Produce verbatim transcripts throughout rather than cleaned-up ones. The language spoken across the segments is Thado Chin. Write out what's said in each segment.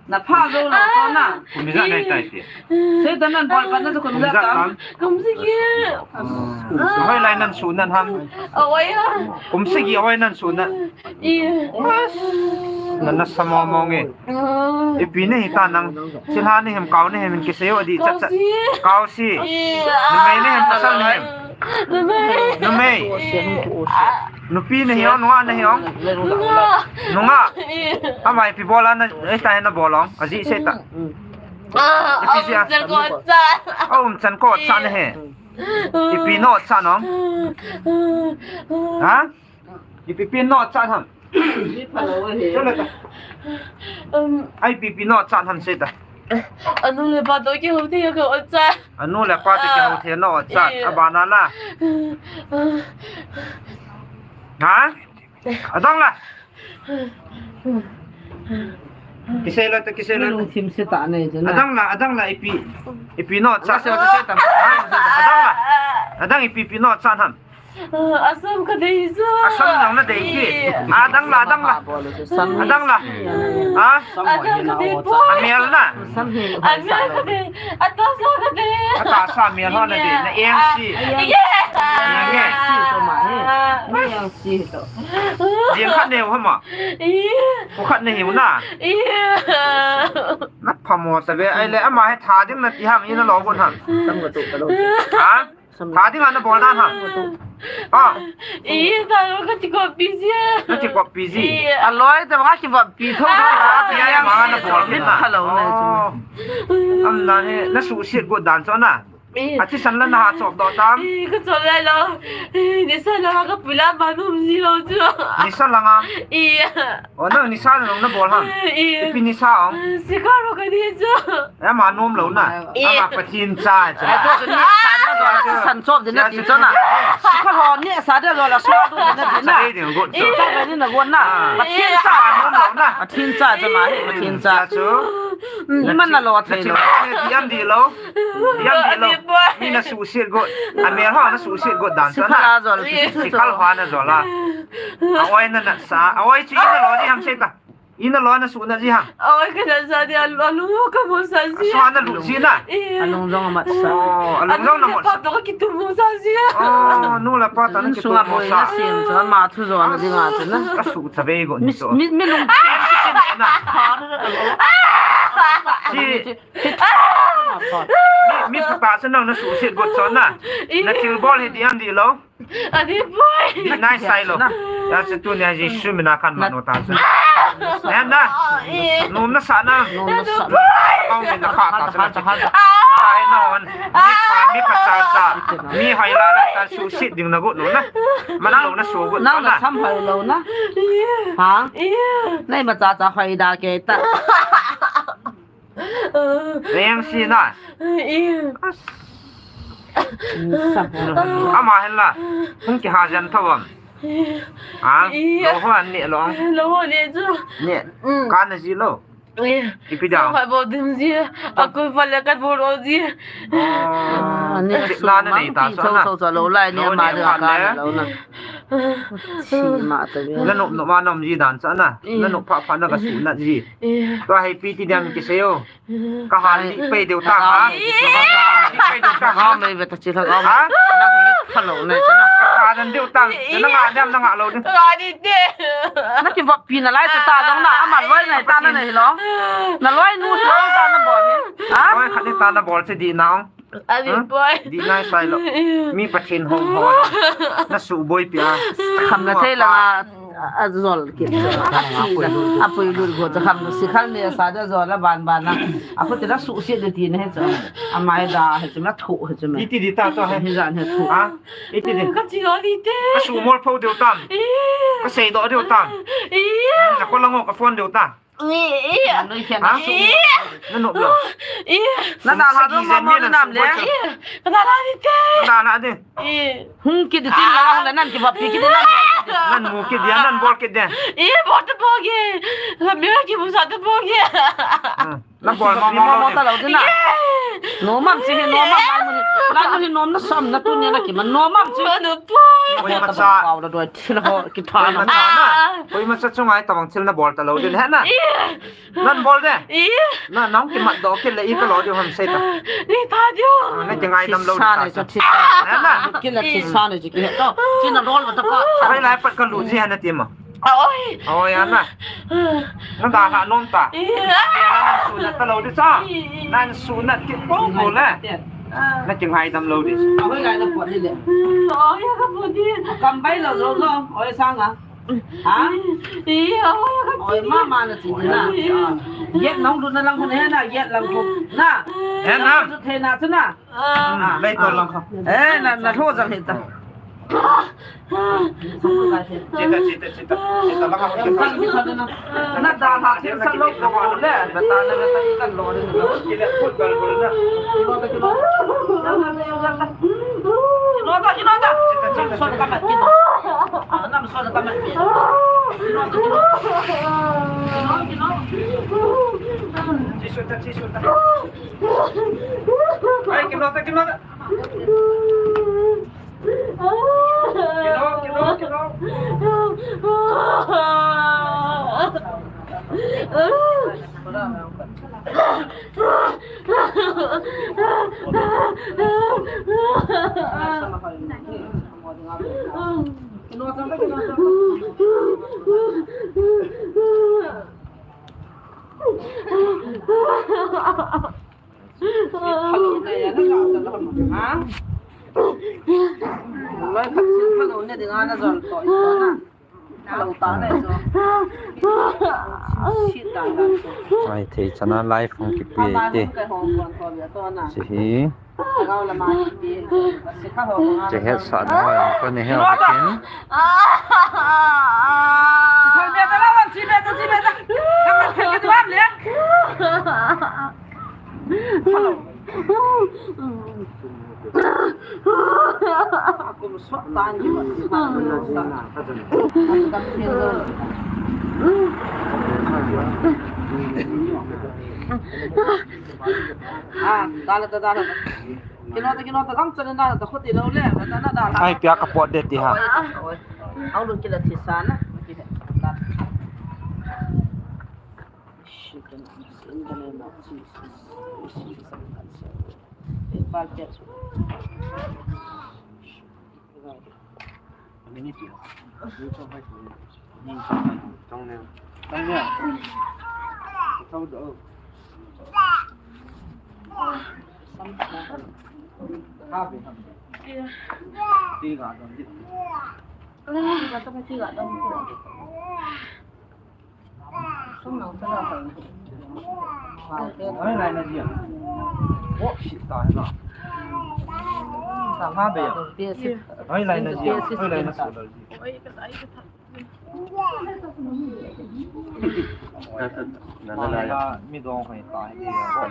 Na pha zo lo to na. Kum ijat nai tai ti. Seitan nan bol pan na to kum ijat tam. Kum sagi. Hoilai nan suhna ham. Oi ha. Kum sagi hoi nan suhna. Nana sa mong mong e. Ipi nahi ta nang. Thilha nahi ham, kau nahi ham, kisei o di chat chat. Kau si. Numei nahi ham, pasal nahi ham. Numei. Nupi nahi o, nungah nahi o. Nungah. Ama ipi bol a na, ei ta hi na bol ong. Aji sei ta. Ipi si a. A um chan ko cha nahi. Ipi no cha nong. Ha? Ipi pi no cha ham. Chalo ta. Ai ipi pi no cha ham sei ta. Anu le pa to kihou thei ka o cha. Anu le pa to kihou thei no cha. Abana la. Ha? Adang la. Kisei la ta, kisei la ta. Lungthim se ta nei chu na. Adang la, adang la ipi. Ipi no cha. Adang la. Adang ipi pi no cha ham. Asam ka dei chu. Asam jong na dei ki. Adang la, adang la. Adang la. Ha? Adang ka dei po. Amel na. Amel ka dei. Atasa ka dei. Atasa amel ho na dei. Na eng si. Eng si to ma he. Na eng si to. Jing khat neu hama. Ko khat nahiu na. Na phamo ta ve. Ai le ama he tha ding na ti ham, ina lo gon ham. Ha? Tha ding a na bol dan ham. Ha? I ta lo ka ti ko pi ji. Na ti ko pi ji. A loi ta ba ki ba pi tho tho. Ya ma na bol. Mit pha lo na chu. Am na he na suhset got dan chu na. Athisan la na ha chop doh tam. Ka chop lai lo. Nisa la ka pui la ma num ji lo chu. Nisa la nga. O, nang nisa nong na bol ham. Ipi nisa ong. Sikar ho ka ni chu. Ama nom lo na. Ama Pathen cha cha. Ai to ni sa na do la san chop din na ti to na. Sikar ho ni sa da do la so do din na din na. Sa dei ding got. Sa dei na got na. Pathen cha nom lo na. Pathen cha cha ma he Pathen cha. Chu. Ni man na lo thei lo. Diam di lo. Diam di lo. Ni na suhset got. Amel ho na suhset got dan cha na. Sikar ho na jol a. Aoi na na sa. Aoi chu ina lo ni ham sei ta. Ina lo na suhna ji ham. Aoi ka na sa di a lo ka mo sa ji. Sa na lu ji na. Alung jong amat sa. O, alung jong na mo sa. Pa to ka kitu mo sa ji. O, nu la pa ta na kitu mo sa. Sin sa ma thu jo na di nga chu na. Ka su cha ve go ni to. Mi mi lung. Ji. Mi mi pa sa na na suhset got so na. Na thil bol hi di an di lo. Ani boy. Nai sai lo. Ya se tu ni Jesu mina kan mano ta se. Ya na. Nom na sa na. Nom na sa. Kau mina kha ta se na. Ai na hon. Mi pa mi pa sa sa. Mi hai la la ta suhset ding na got lo na. Man lo na su got na. Nang na sam hai lo na. Ha? Nai ma cha cha hai da ke ta. Veng si na. Ama hen la. Hung kiha jen tho am. Ha? Lo ho an ne lo. Lo ho ne chu. Ne. Ka na ji lo. Ipi da. Sa bo dim ji. A ko fa le ka bo lo ji. Ne na na nei ta sa na. Tho tho lo lai ne ma da ka lo na. Chi ma ta ve. Na nop nop ma nom ji dan sa na. Na nop pha pha na ka su na ji. Tua hei pi ti diam kisei o. Ka ha li pei deu ta ha. Li pei deu ta ha. Mei ve ta chi la ga. Ha? Na ni pha lo nei cha na. Ka ha dan deu ta. Na nga diam na nga lo deu. Ka ni te. Na ki va pi na lai cha ta jong na. Ama loi nai ta na nei lo. Na loi nu lo ta na bol ni. Ha? Loi khat ni ta na bol che di na. Ani boy. Di nai sai lo. Mi Pathen hong ho. Na su boi pia. Kham na thei la nga. A jol ki. A pui lut go cha kham si khal me sa da jol la ban ban na. A ko te la suhset de ti ne he cha. A mai da he cha na thu he cha me. Iti di ta to he. He jan he thu. Ha? Iti di. Ka chi lo di te. Ka su mol pho deu tam. Ka sei do deu tam. Na ko la ngo ka phone deu tam. Ni, i. Ha? Na nop lo. I. Na da la do ma ma na nam le. I. Ka da la ni te. Na da la de. I. Hung ki di tin la la nan ki va pi ki di nan. Nan mu ki di nan bol ki di. I, bol te bol ki. La mi ki bu sa te bol ki. Na bol mo mo ta lo ding na. Nom am chi hi, nom am, lai mun hi. Lai mun hi nom na sam na, tuni na kiman nom am chi. Manu poi. Oi, na macha. Pau la doi thil ho kitha na. Oi, macha chunga tabang thil na bol ta lo ding he na. Nan bol de. Na nang kimat doh kit le i ka lo diu ham sei ta. Ni ta diu. Na kingaidam lo ding ta. Thisa ni chu, thisa. He na. Kit le thisa ni chu kihe to. Chi na rol ba ta ka. Oi, lai pat ka lu ji he na ti ma. Oi. Oi, ana. Na dalha nom ta. Iya. Nan sunat ta lo ding cha. Nan sunat kit po po le. Na kingaidam lo ding. Oi, lai na pot ni le. Oi, ka pot ni. Kam bai lo lo lo. Oi, sang a. Ha? Iya, oi, ka pot ni. Oi, mama na chi na. Yet nong du na lang ko ne na, yet lang ko. Na. Yet na. Chu the na chu na. Ah. Lei to lang ko. Eh, na, na tho jang he ta. Chita, chita, chita. Chita lang ko. Na dalha thil sa lo ko le. Na ta le na ta kan lo le. Kile football ko na. Kilo ta, kilo ta. Kilo ta, kilo ta. Chita, chita. So ka mat kilo. Ah, nam so ka mat kilo. Kilo ta, kilo. Kilo, kilo. Chisuta, chisuta. Ai, kilo ta, kilo ta. Kilo, kilo, kilo. Ai, thei chana live hung kipe te. Chi hi. Che het sa na hoi ko ne he o kin. Hello. Ah, dala ta, dala ta. Kilo ta, kilo ta, kam chale na ta, khoti lo le, ta na dala. Ai, pia ka pot de ti ha. Oi, oi. Ang lun kila thisa na. Shit, in the name of Jesus. Oi, lai na jia. Oh, shit, ta hai na. Ta ha be ya. Oi, lai na jia. Oi, lai na sa da ji. Nana lai. Mi dong hai ta.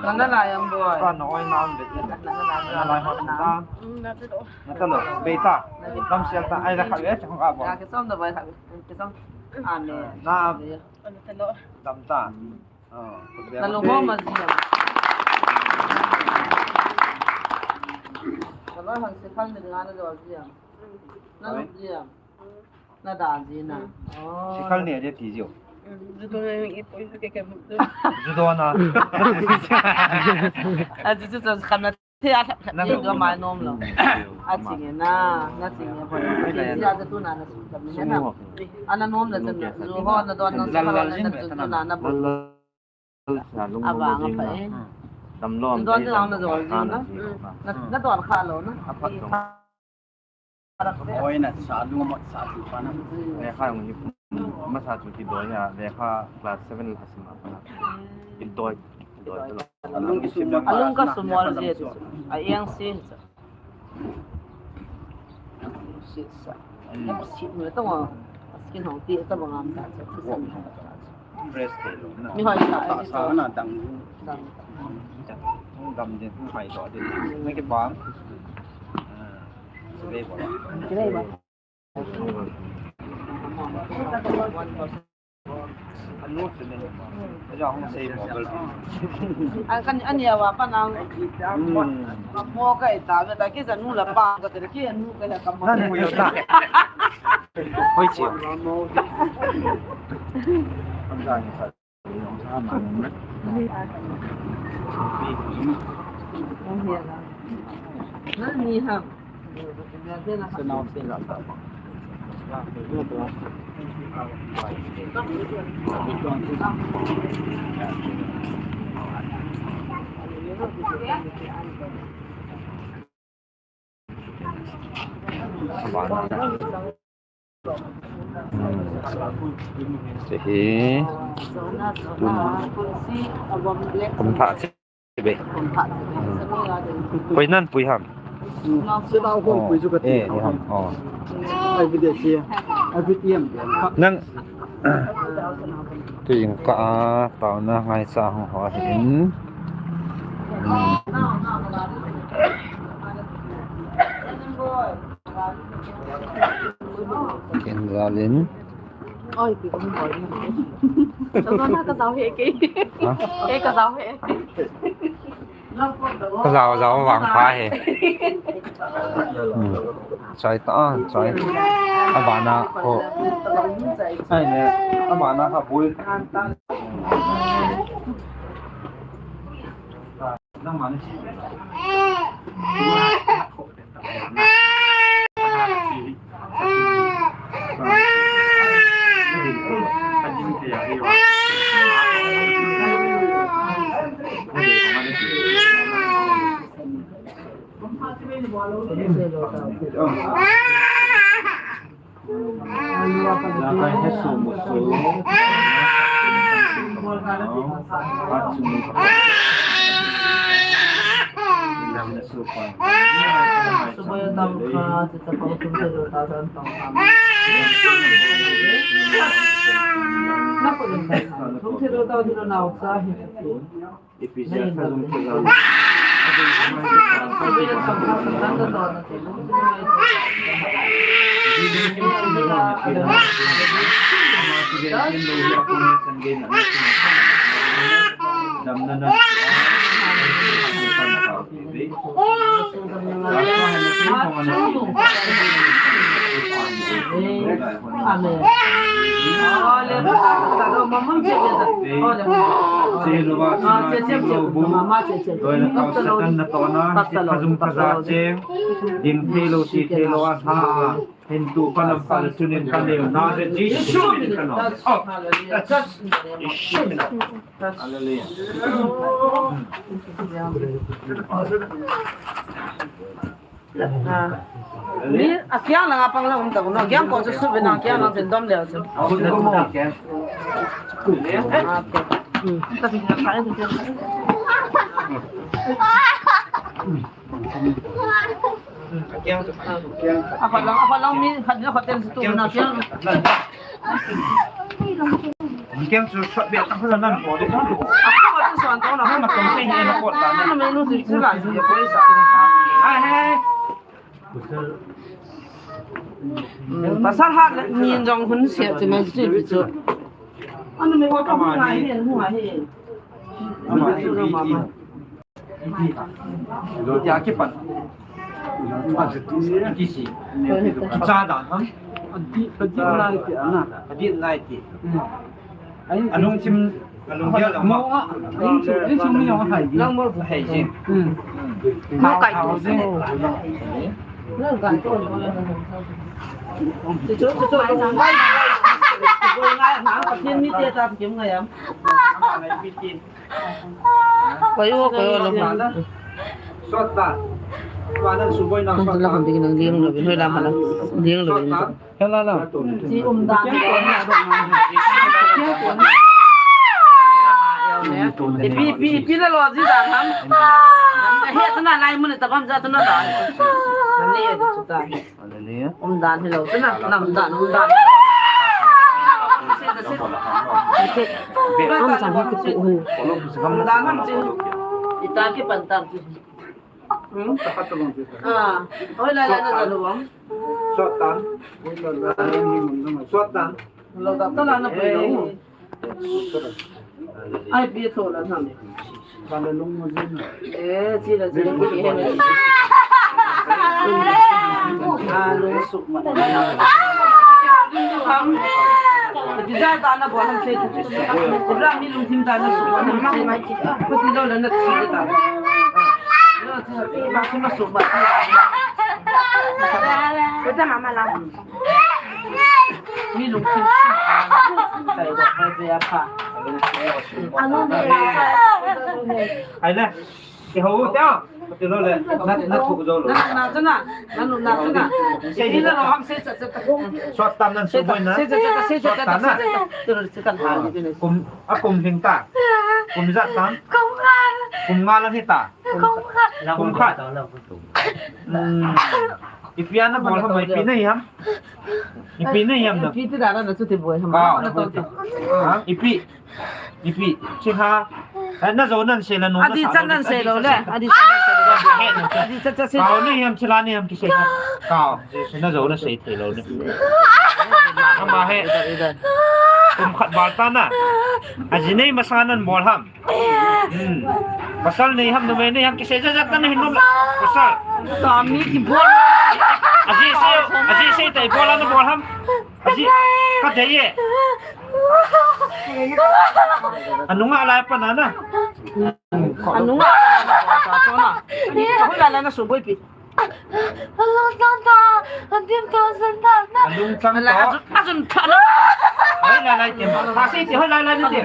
Nana lai am boy. Ta no oi na am be. Nana lai ho ta. Na ta lo. Be ta. Lam sia ta. Ai la kha be ta ka bo. Ya ke som da boy kha be. Ke som. Amen. Na. Dam ta. Na lung ho ma jia. Ka loi han se khal ni nga na lo jia. Na lo jia. Na da jia na. Oh. Se khal ni a jia ti jia. Judo na i poi ke ke. Judo na. A ju ju ju kham na. Thei a thlap thlap thei dua mai nom lo. A ching e na, na ching e boy. Thei a ja tu na na su tam ni na. Ana nom na jan ju ho na don na sa na na ju tu na na bo. A vang a pa e. Dam lo. Don na na jol ji na. Na, na don kha lo na. A phat lo. Oi na sa lu mo sa tu pa na. Lekha jong hi masa chu kidoi a, lekha class seven la sim a pa na. Kidoi, kidoi lo. Alung ki sumol. Alung ka sumol je tu. A yang si. Si sa. Em si me to. Skin hong ti to bang am ta. Press thei lo na. Mi hoi sa, ta sa na dang. Dang. Dang din, hoi to din. Nang ki bang. Ah, sibei bo. Sibei bo. An kan ani awa pa nang. Hmm. Mo ka ita ve ta ki janu la pa ka te ki anu ka ka mo. Nan mu yo ta. Hoi chi. Hiche hi tun kum thah che ve. Koi nan pui ham? Oh, eh, eh, ham. Oh. Nang tu jing ka a, taona ngaichat ho ahin. Hmm. Ken jalin. Oi, pi ko mo. Taona ka jao he ke. Ha? Ke ka jao he. Ka jao, jao vang pha he. Hmm. Choi ta, choi. Abana ko. Ai ne, abana ka bul. Nang mani. Ding thei lou, thi thei lou a, ha. Hintu ka lam ka le tunin ka neo na le Jesu min ka nom. Oh. Jesu min. Hallelujah. Ni a kiang lang a pang lang um ta ko no. Kiang ko chu su ve na kiang lang chen dom le chu. Ah, okay. Hmm. Apa lang, apa lang mi, hadna hotel situ na kiang. Kiang su shot be ta nan ko de. Apa tu suan tu na. Nama kong se ni na ko ta. Na menu si sila si ko sa. Ai he. Hmm, pasal hat ni jong hun siap tu mai tu tu. Anu me ko ta mai ni mu ai. Ama ni. Lo dia kipan. Kisi. Cha da ham. Adi, adi lai ti ana. Adi lai ti. Anung chim, anung dia la ma. Inchu, inchu mi yong hai. Lang mo hai ji. Hmm. Mo kai tu se. Lang kai tu. Chu chu chu chu. Ngai ngai na ka tin mi te ta kim ngai am. Koi o, koi o, lo. Sot ta. Wa nan su boi na sot ta. Hon ding nang ding lo, hoi lam hana. Ding lo. Hela la. Si um dan. Ipi, ipi, ipi la lo ji dan ham. He tuna lai mun ta bam ja tuna dan. Ni e tu ta. Hallelujah. Um dan hi lo, tuna, nam dan, um dan. Am chan hi kitu hi. Um dan ham chin. Ita kipan tam chin. Hmm? Ah, oi la la na lo bang. Sot tan. Sot tan. Lo da ta la na pe lo. Ai, pi tho la tham. Ba la lung mo jin. Eh, chi la chi la ki he. Ah, lung suk ma. Ham. Ti ja ta na bo ham se. Ko ra mi lungthim ta na suk ma. Ko ti lo la na chi ta. Lo chi ma suk ma. Ko ta ma ma la. Mi lungthim suk ma. Tai wa ha ve a pha. Ai le. Kihou teo. Kati lo le. Na, na thu jou lou. Na, na chu na. Na nu na chu na. Sei hi na lo ham sei cha cha ta. Sot tam nan su boi na. Sei cha cha ta, sei cha cha ta, sei cha cha ta. Tu ru chu kan ha ni tu ni. Kum, a kum hing ta. Kum ijat tam. Kum nga. Kum nga lang hi ta. Kum khat. Kum khat. Hmm. Ipi a na bol ham, ipi na hi ham. Ipi na hi ham na. Ipi ti da na chu ti boi ham. Ka. Na to ti. Ha? Ipi. Ipi, chi ha. Eh, na jou nan sei la nu. Adi chan nan sei lou le. Adi chan nan sei lou le. Adi chan chan sei. Kau ni ham, chi la ni ham, ki sei. Kau, na jou na sei thei lou le. Ama he. Kum khat bal ta na. Ajinei masa nan bol ham. Hmm. Pasal nei ham, numei nei ham, ki sei jat jat ta na hin nom la. Pasal. Ta mi ki bol. Aji sei, aji sei ta i bol na bol ham. Aji, ka dei e. Anunga lai pa na na. Anunga lai na. Hoi lai lai na su boi pi. Alung chang ta, adim ta san ta na. Alung chang ta. Ajun, ajun pha na. Hoi lai lai te ma. Ta si te hoi lai lai na te.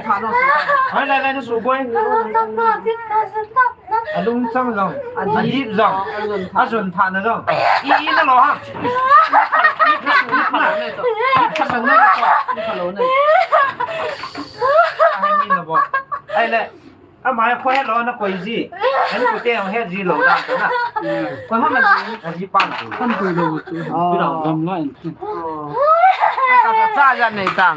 Hoi lai lai na su boi. Alung chang ta, adim ta san ta na. Alung chang jong, adip jong, ajun thah na jong. I, i na lo ha. I pha, i pha, i pha lo ne to. I pha lo ne to. I pha lo ne. Ai mi na bo. Ai le. Ama koi he lo na koi ji. An ku te he ji lo da na. Koi ha ma ji. A ji pan. Kan tu lo tu. Oh. Gam la in. Oh. Ka ta cha ya nei tam.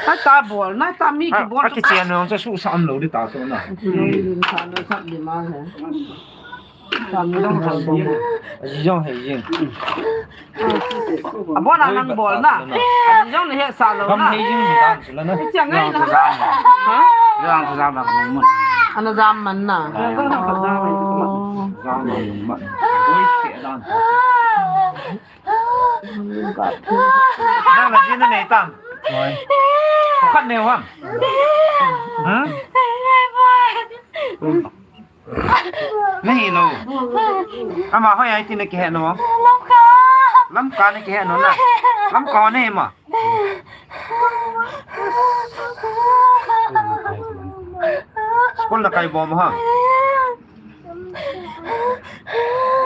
A ta bol, na ta mi ki bol. A ki chen nong cha su sa am lo di ta so na. Lung sa na sa di ma he. Sa mi dong sa bol. A ji jong he jing. A bol na nang bol na. A ji jong ni he sa lo na. Gam he jing ni dan su la na. Chiang ngai na. Ha? Yang sa jam na ka mun. Ana jam man na. Jam man. Oi, ke dan. Nang la jin na nei tam. Oi. Khat nei ham. Ha? Nei lo. Ama hoi ai ti na kihe no. Lamka. Lamka na kihe no na. Lamka nei ma. School na kai bom ha.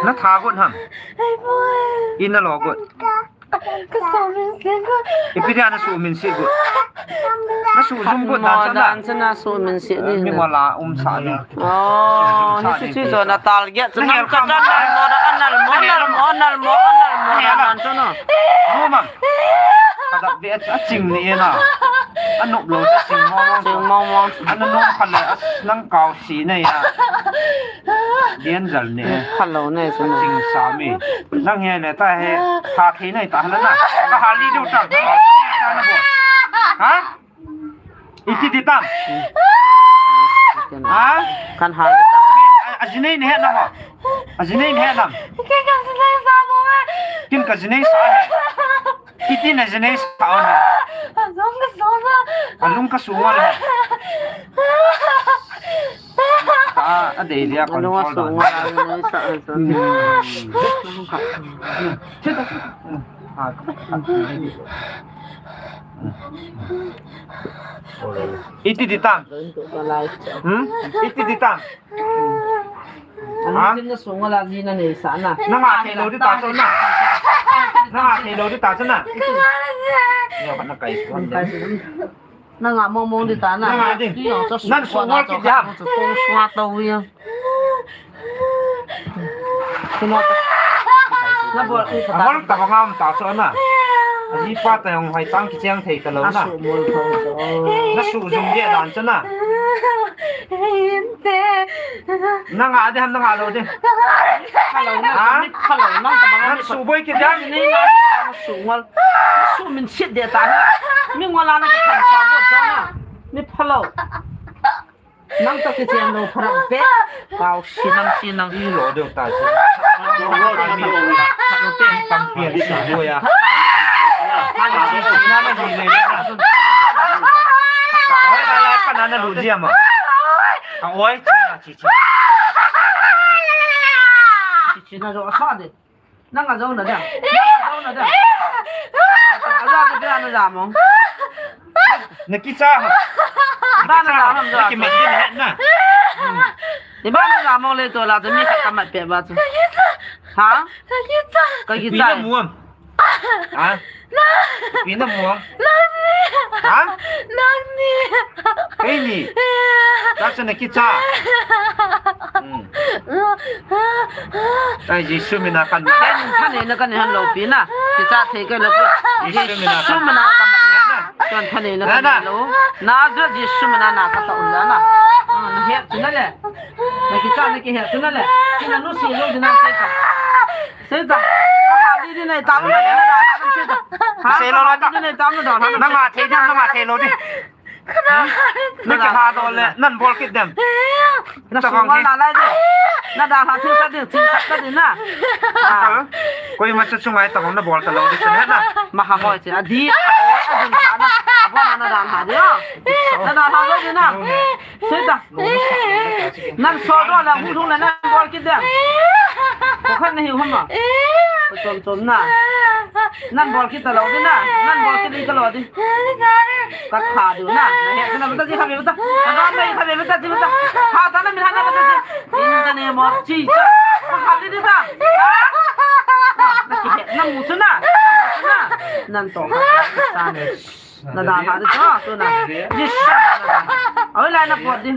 Na tha got ham. In na lo got. Ipi dia na su min si got. Na su jum got dan chana. Dan chana su min si ni. Mi mo la um sa ni. Oh, ni si si jo na target. Na hel kam. Anal mo, anal mo, anal mo, anal mo, anal mo. Mo ma. Ka dak be a ching ni na. Anop lo cha ching mo mo. Ching mo mo. Ana nom kha le a nang kau si nei a. Dian jal ne. Kha lo ne su ne. Ching sa mi. Nang he le ta he. Tha thei nei ta la na. Ka ha li do ta. Ta na bo. Ha? Iti ti tam. Ha? Kan ha li ta. A, a jinei ne he na ho. A jinei ne he na. Kin ka jinei sa mo. Kin ka jinei sa he. Iti na jinei sa o na. Alung ka so na. Alung ka su na. Ah, a dei dia. Alung ka su na. Iti ti tam. Hmm? Iti ti tam. Ha? Nanga thei lo di ta chun na. Nanga thei lo di ta chun na. Yo, na kai suan de. Nanga mong mong di ta na. Nanga di. Nan su ngol ki jam. Kong sua to wi. Kino ta. Na bol. Amol ta ngam ta chun na. Jipa ta jong hoitah in kicheng thei talou na. Asuh mol thou chu. Nasuh jum ding dan chu na. Hinte. Nanga ding ham, nanga lou ding? Phalou na, ha? Mi phalou na, tabang na, mi phalou. Nasuh boi kit ding. Ni na, mi ta nasuh ngol. Nasuh min sit ding ta hi. Mi ngol a na kithansa bou chu na. Mi phalou. Nang toh kichen lou pharap ve. Pau si nang, si nang. I lo deu ta si. Lo deu ta mi lo. Tam pian si lo ya. Hali si si na na di le. Oi, lai lai pa na na lu dia ma. A oi, chi na chi chi. Chi chi na jo sa de. Nang a jong na ding. Nang a jong na ding. A jong na ding, na jam mong. Na kicha ha. Ba na jam mong. Na kimat din het na. Iba na jam mong le to la to mi khat kamat pe ba to. Ha? Ka kicha. Ka kicha. Pi na muam. Ha? Pi na muam. Nang ni. Ha? Nang ni. Kei ni. Nang chu na kicha. Hmm. Ai, Jesu mina kan. Ken thanei na kan han lou pi na. Kicha thei kei lou pi. Jesu mina kan. Jesu mina kan. Ken thanei na kan lou. Na jo Jesu mina na ka ta u la na. Ah, na het chu na le. Na kicha na kihet chu na le. Chu na nu si lou ding na se ka. Seita. Ka hal di di nei, ta mo na na da ha seita. Ha, sei lou la ta. Di nei, ta mo da ha. Nanga thei di, nanga thei lou di. Na ka ha do le, nan bol kit dem. Na su ngal na lai di. Na da ha thil sa di, thil sa ka di na. Ah. Koima chu chu ngai ta na bol ta lou di chu na. Ma ha mo che, a di. Oi, a dun ha na. A bo na na da ha di. Na da ha lou di na. Seita. Nan sol do la, hu thung la, nan bol kit da. Ko khan na hi hum ma. Ko chom chom na. Nan bol kit ta lou di na. Nan bol kit di ta lou di. Ka tha du na. Na he na bata ji kha be bata. Ka don na kha be bata ji bata. Ha ta na mi ha na bata ji. In the name of Jesus. Ka kha di di ta. Na ki he na mu chu na. Na mu chu na. Nan to. Sa ne. Na da ha de cho, tu na. Yes. Awi la na pot di.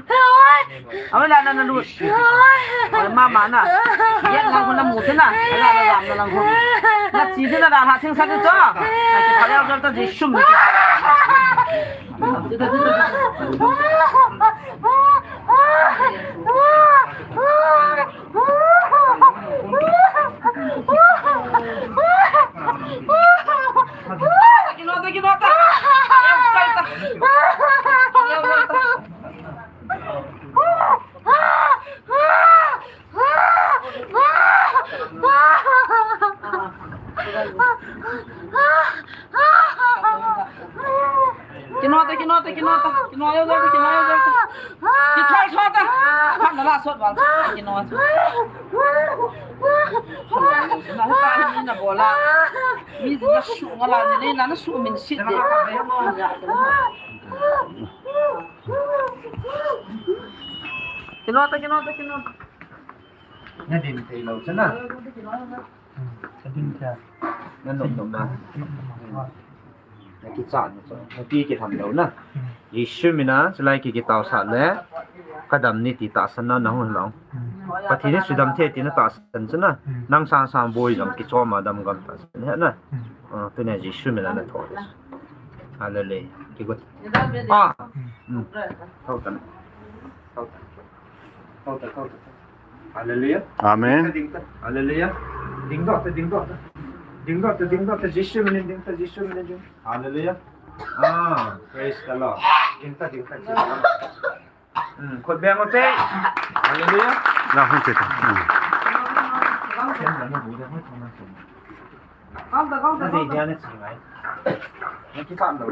Awi la na na lut. Awi mama na. Yan lang ko na mu na. Ala la lam na lang ko. Na chi de na da ha thing sa de cho. Ai ki pha ya ta di shum ni. Kino ta, kino ta, kino ta. Kino yo, yo, kino yo, yo. Kithoi, thoi ta. Phat na la sot val. Kino. Na ta ni na bola. Mi na su ngala ni na na su min sit de. Kino ta, kino ta, kino ta. Na din thei lou chu na. Ka din thei. Na nom nom na. Na kicha na chu. Na pi kitham lou na. Jesu mina chulai ki kitao sa le. Ka dam ni ti tahsan na na hung lou. Pathen in sudam thei ti na tahsan chu na. Nang sang sang boi dam kichom a dam gam tahsan he na. Ah, tu ne Jesu mina na tho. Hallelujah. Kigot. Ah. Hmm. Thou ta na. Thou ta. Thou ta, thou ta. Hallelujah. Amen. Ding ta, ding ta. Hallelujah. Ding doh ta, ding doh ta. Ding doh ta, ding doh ta. Jesu minin ding ta, Jesu minin ding. Hallelujah. Ah, praise the Lord. Ding ta, ding ta, ding ta. Hmm, khut beng u te. Hallelujah. La hung che ta. Hmm. Kham ta, kham ta, kham ta. Na dei dia na chi ngai. Na ki kham lo.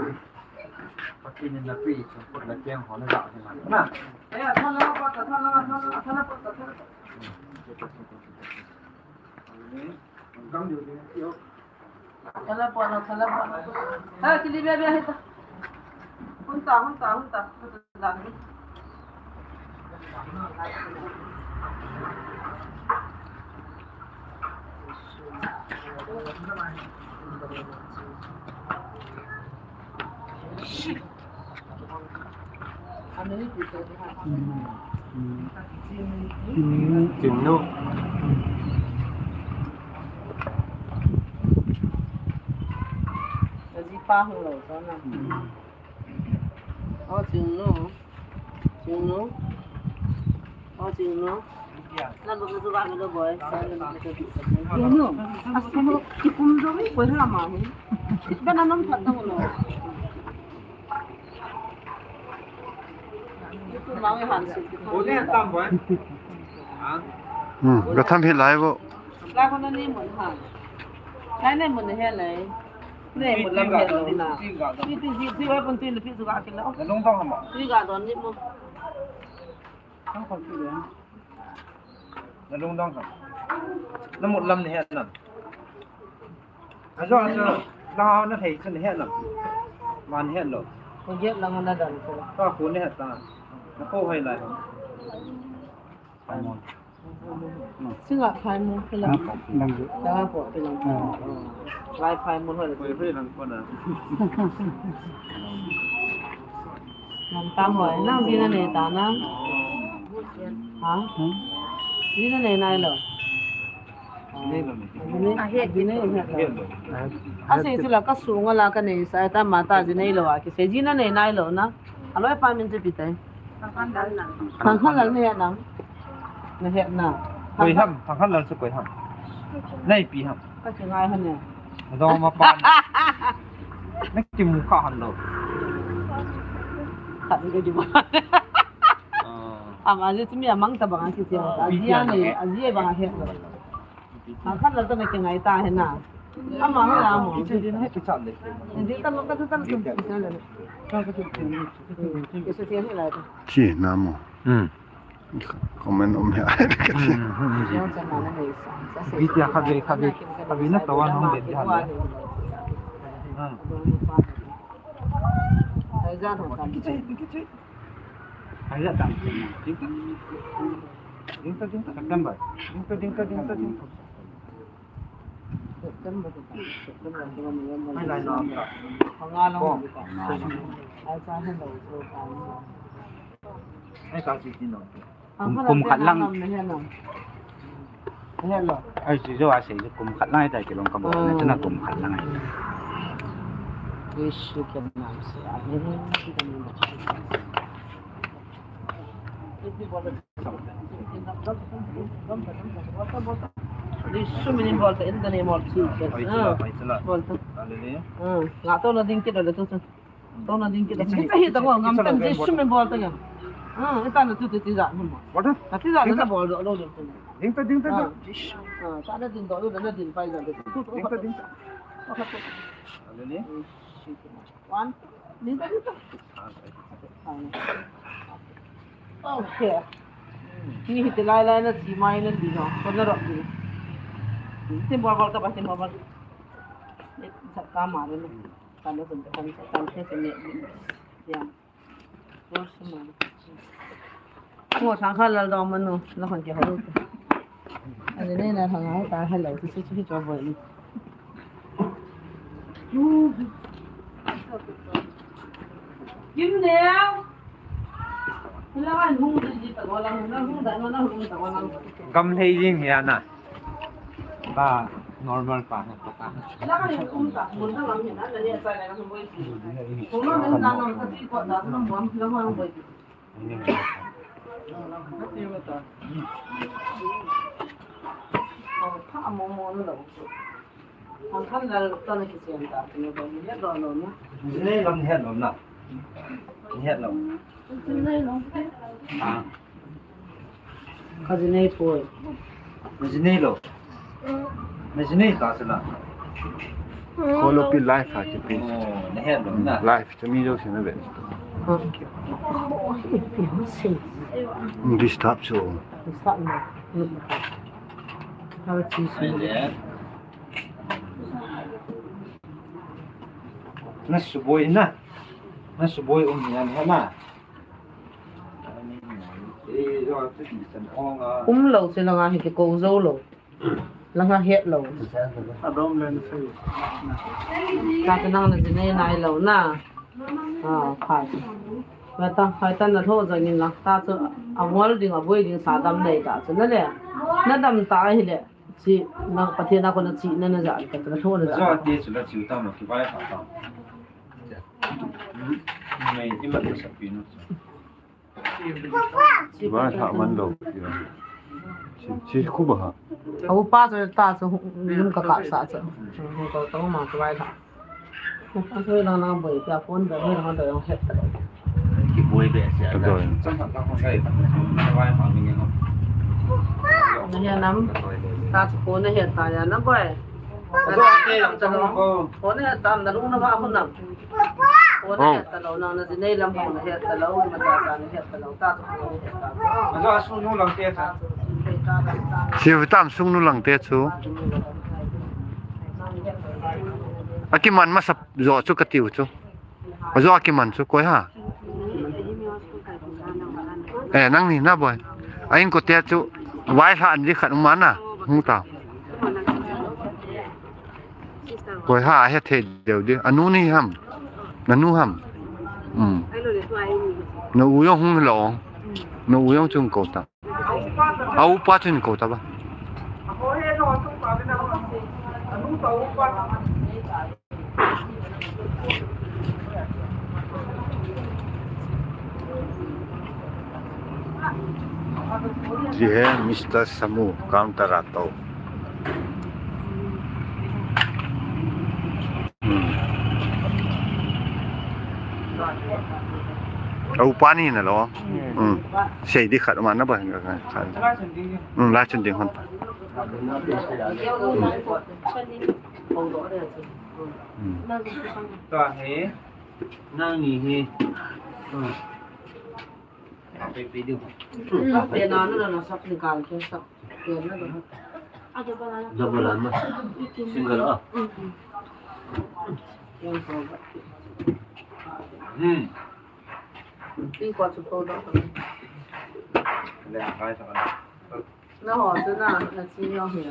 Pathen in na pi chu khut la keng ho na ja na. Na. Thala pon, thala pon, thala pon. Ha, kili bia bia hita. Hun ta, hun ta, hun ta. Pa hung lou sa na. O Chingnu. Chingnu. O Chingnu. Na lung na chu ba mi lo boy. Chingnu. Asunu kikum jo mi ko la ma ni. Ba na nom phat dong lo. Hmm, ka tham hi lai bo. Lai ko na ni mun ha. Lai ne mun he lai. Ne mun lam he lo na. Ti ti ti ti wa pun ti le pi su ga ke lo. Na lung dong ha mo. Ti ga don ni mo. Kang kon ti le. Na lung dong ha. Na mut lam ni he na. Ajo, ajo, na hao na thei chu na het lo. Man het lo. Ko get lang na dan ko. Ka ko na het ta. Na ko hai lai. Singa phai mo, kila. Lang ko. Lang ko, kila. Lai phai mo, hoi. Hoi, hoi, lang ko na. Lang ta hoi, lang di na ne ta na. Ha? Di na ne nai lo. Asei chu la ka sunga la ka nei sa ta ma ta ji nei lo a ki sei ji na nei nai lo na. A loi pa min chu pi tai. Thang khan lal ne na. Na het na. Koi ham, thang khan lal chu koi ham. Nei pi ham. Ka ki ngai han ne. Do ma pa. Na ki mu kha han lo. Khat ni ka ji ba. Ama ji chu mi amang ta bang a ki ti. A ji a nei, a ji bang a het lo. Khat la ta na ki ngai ta he na. Ama ha la mo. Ichi din he ki chan le. Din ta lo ka ta ta ki chan le. Ka ka ki. Ki se ti he la. Chi na mo. Hmm. Comment um he ai ka chi. Video kha be kha be kha be na ta wa nong den ja le. Hmm. Ai ja ta. Ai ja ta. Din ta din ta. September. Din ta din ta din ta din ta. Kum khat lang. Ai, si jo a sei kum khat lang, ai, tai kilong ka bo na, chuna kum khat lang, ai. Jesu min in bol ta in the name of Jesus. Oi, chula, oi, chula. Bol ta. Hallelujah. Hmm. Nga to na ding kit le tu. To na ding kit le. Kita hi ta ko ngam tan Jesu min bol ta ngam. Hmm, ita na tu tu ti ja. What? Na ti ja na bol do lo do. Ding ta, ding ta, ding ta. Jesu. Ah, ta na ding do lo na ding pai ja. Ding ta, ding ta. Hallelujah. One. Ding ta, ding ta. Okay. Ni hiti lai lai na si mai na di no. Ko na ro di. Tin bol bol ta ba tin bol bol. Ni sa ka ma re na. Ka na sun ka kan sa kan se se ni. Ya. Bol sa ma. Ko sang kha lal dong ma no. Na kon ke ho. Ani nei na thang ai ta hello. Ti si si cho bol ni. Kim ne. Gamlei jing hi ana. Pa normal pa na pa ta. Jinei lou, ni het lou na. Ni het lou. Ah. Ka jinei poi. Na jinei lou. Na jinei ta sila. Kolopi live ha kiti. Oh, na het lou na. Live. Chami jo sina ve. Disturb so. Disturb na. Hal chi si. Na suboi na. Na suboi um ni na. Um lou se langa hi kiko jou lou. Langa het lou. Adom len se. Ka te nang na jinei nai lou na. Ah, pha. Ba ta, hai ta na tho jang in la. Ta chu a ngol ding a boi ding sa dam nei ta chu na le. Na dam ta hi le. Chi na Pathen a kona chi na na ja ta na tho na ja. Jo ti chu la chi ta ma ki bai pa ta. Mai imat sa pinu. Ba ha man lo. Chi, chi khu ba ha. Au pa so ta so lum ka ka sa so. Ko to ma so bai tha. Asoi lang lang boi, tia phone boi, hoi lang boi, hoi het. Kiboi be sia. Ka doi. Na hia nam, ta chu phone na het ta ya na boi. Phone na het tam, na lung na ma phone nam. Phone na het ta lo, na na ji nei lam phone na het ta lo, ma ta ta na het ta lo, ta chu phone na het ta. Siu tam sung nu lang te chu. Akiman masa jo chu katiu chu. Ajo akiman chu koi ha. Eh, nang ni na boi. A inkote chu vai ha an ri khat um na. Hung ta. Koi ha, a het thei deu di. Anu ni ham. Nanu ham. Um. Na u jong hung lo. Na u jong chung ko ta. A upa chun ko ta ba. Ji he Mister Samu counter a to. Hmm. A upa ni na lo. Hmm. Sei di khat ma na ba. Hmm, la chun ding hon. Hmm. Hmm. Tua he, nang ni he. Hmm. Pe, pe ding. Pe na, na, na, sap nikal ke, sap. Pe na, na. Double ama. Single a. Hmm. Pin ko chu ko do. Le, kai sa ka. Na ho chu na, na chi nyo hi.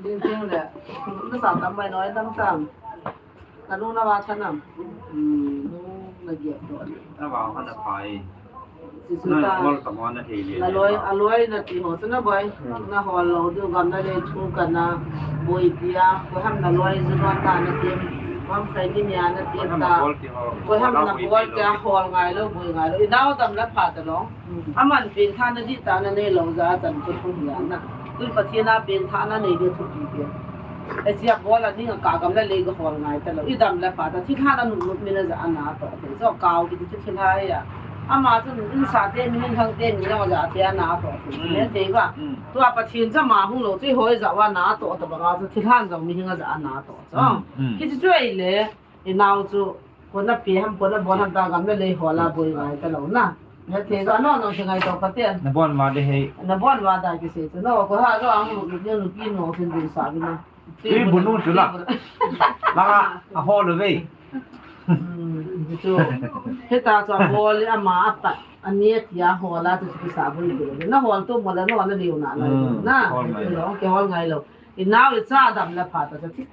Ding ding le. Na sa tam bai noi tam tam. Na nu na va tha nam. Hmm, nu na ge do. Na va ha na pai. Chi su ta. Na ngol ta mo na thei le. Na loi, a loi na ti ho chu na boi. Hmm. Na ho lo du gam na le thu ka na boi tia. Ko ham na loi ju don ta na ti. Ham khai ni nia na ti ta. Ko ham na boi tia hol ngai lo, boi ngai lo. I nau tam la pha ta lo. Aman pengthahna dihtah na neilou jeh a chan chu thu hi ana. Tun Pathen a pengthahna nei ding thu hi. Asia bol a ding a ka gam le lei ga hol ngai talou. I dam le pha ta thilha na nunut min a jeh a na toh thei. Chu kau kiti chu thilha hi a. Ama chun insate min, inlhangte min jong a jeh a thei a na toh thei. Mm. Thei ba. Mm. Tua Pathen jama hung lou chu i hoi jeh a na toh ta banga chu thilha jong mihing a jeh a na toh chu. Mm, mm. Kiti chu ei le. I nau chu, kona pe ham, kona bon ham ta gam le lei hol a boi ngai talou na. Na thei jo no no se ngai to pa te. Na bon ma de hei. Na bon ma da ki se chu no, ko ha jo ang lu ki nu ki no sin din sa bi na. Tui bu nu chu la. La a hol ve. Hmm, chu. Heta chu a bol le ama a ta. Ani a ti a hol a chu ki sa boi de. Na hol to mo la no na liu na na. Hmm, na. Hol ngai lo. Ke hol ngai lo. I nau i cha dam le pha ta chu.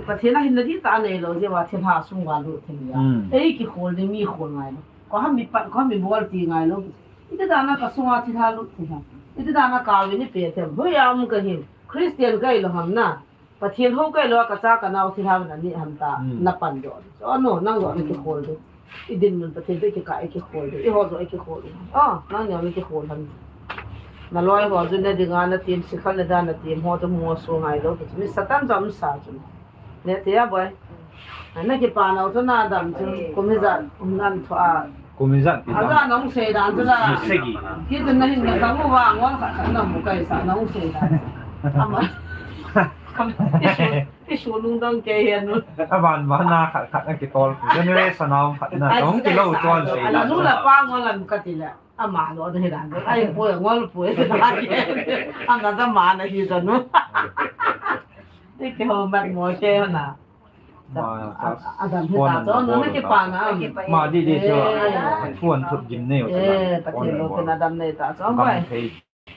Pathen a hinna dihtah a neilou jeh uva thilha sung uva lut thei a. Hmm. Ei kikhol ding mi khol ngai lou. Ko ham mi pan, ko ham mi bol ti ngai lou. Iti dan a ka sunga thilha lut thei ham. Iti dan a ka vin i pe them. Hoi a um ka hi. Christian ka hi lou ham na. Pathen hou ka hi lou a ka cha ka nau thilha vin a ni ham ta. Hmm. Na pan jo. So no, nang jo na kikhol ding. I dinmun Pathen toh i kikah i kikhol ding, i ho joh i kikhol ding. Ah, nang jong i kikhol ham. Na loi ho chu na dinga na tem, sikhal na dan na tem ho chu mo so ngai lou chu. Mi Satan chu um sa chu. Ne te a boi. Na kipa nau chu na dam chu. Kum hijat, um nan thu a. Kum hijat ti. Aja nong sei dan chu la. Segi. Ki chu na hin na ka mu wa ngol kha kha na mu kai sa nong sei dan. Ama. Kam. I su lungdong kei hi a nu. A van van na khat khat na kitol. Generation a um khat na. Ai, tong kilo chon sei. Ala nu la pa ngol lam ka ti le. Ama lo de hi dan. Ai poi ngol poi. Ama da ma na hi da nu. Ti ke ho mat mo ke na. Ma, a, a, a dan hi ta chon na ki pa na. Ma di di cho. Eh. Phone thut gim nei o. Eh, Pathen lo na dam nei ta chon bai.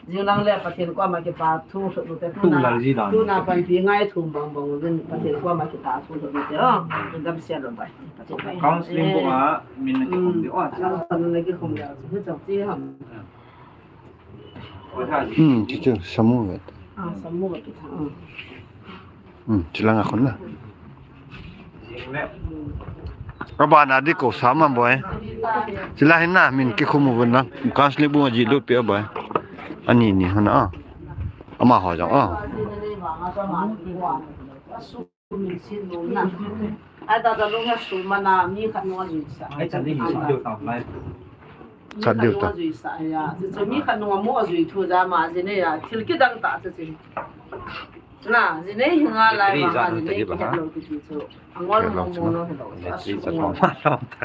Jing lang le Pathen koma kipa thu thu te tu na, tu na panpi ngai thum bang bang, Pathen koma kipa thu thu te. Oh, dam sia lo bai. Counseling ko ma min na kikhum de. Oh, counseling na kikhum de. Ni chok ti ham. Hmm, ti chu samu ve. Ah, samu ve ta. Hmm, chilang a khun na. Jing le. Abana di ko sama boy. Sila hina min kikhum uvin lang. Kan slip bu ji lu pe boy. Ani ni hana. Amaho jong a. Ai ta ta lung a su mana mi khat nung a jui sa. Ai, chan ding hi chan ding tau lai. Chan ding tau. Mi khat nung a jui sa ya. Chu chu mi khat nung a mo a jui thu ja ma jin e ya. Thil kidang ta chu chu. Na, jin e hi nga lai ma ha, jin e hi lo ti ti chu. Angol mo mo lo hi lo. Sa su mo.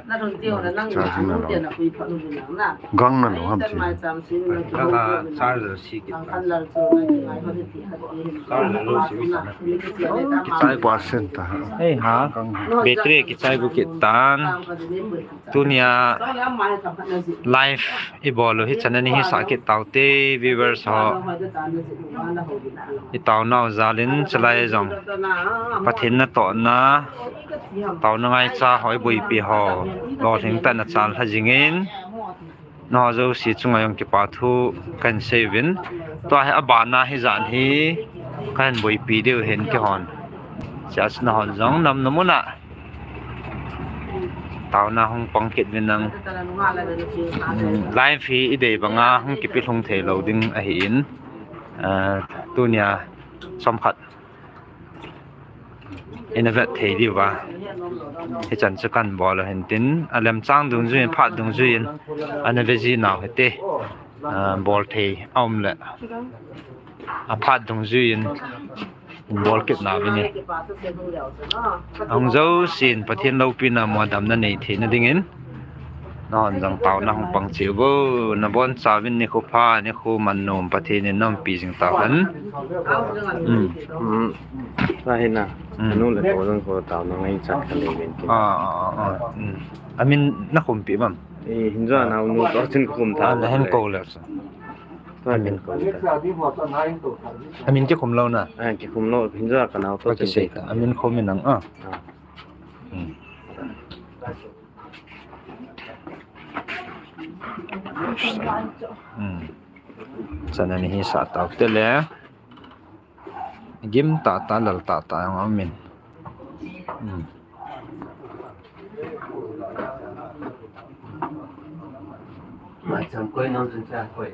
Na lung ti ho na nang ni, nang ti na kui pha lu na na. Gang na lo ham ti. Mai cham sin na ki. Charger si ki. Ang kan lal chu na ki ngai ho ti ti ha ti. Charger lo si mi sa. Kichai percent ta. Ei ha. Battery kichai bu kit tan. Tunia live i bol u hi chan a ni hi sa kit tau te viewers ho. I tau nau jal in chalai jong. Pathen na to na. Tau na ngai cha hoi bui pi ho. Lo hing ta na chal ha jing in. Nangho jouse chunga jong kipa thu kahin sei uvin. Tua hi abana hi jan hi kahin boipi diu hin kihon. Chia chu nahon jong nam na mun a. Taona hung pang kit uvin nang. Hmm, live hi i dei banga hung kipe lhung thei lo ding ahi in. Ah, tunia som khat. Ina vet thei diu va. Hichan chu kan bol u hin tin, a lemchang dungjui in, phat dungjui in, ana ve ji nau hite. Ah, bol thei a um le. A phat dungjui in, in bol kit nau vin e. Ahung jousen, Pathen loupina mo damna nei theina dingin. Nahon jong taona hung pang cheh uvo, nabon chauvin nikho pha, nikho man nom, Pathen in naumpi jing tauhen. Hmm. Hmm. Tua hi na. Hmm. Anu le ko jong ko taona ngaichat ka nei uvin kin. Ah, ah, ah, ah. Hmm. Amin na khumpi mam? Eh, hinjo na unu to chin khum tha. Ah, na hin ko le sa. Tua hin ko le. Amin kikhum lou na? Ah, kikhum lou, hinjo ka nau to chin ka. Amin khum in nang a. Ah. Hmm. Hmm. Chan a ni hi sa tau te le. Gim tah tah, lal tah tah jong aum in. Hmm. Mai cham koi, nom chun cha koi.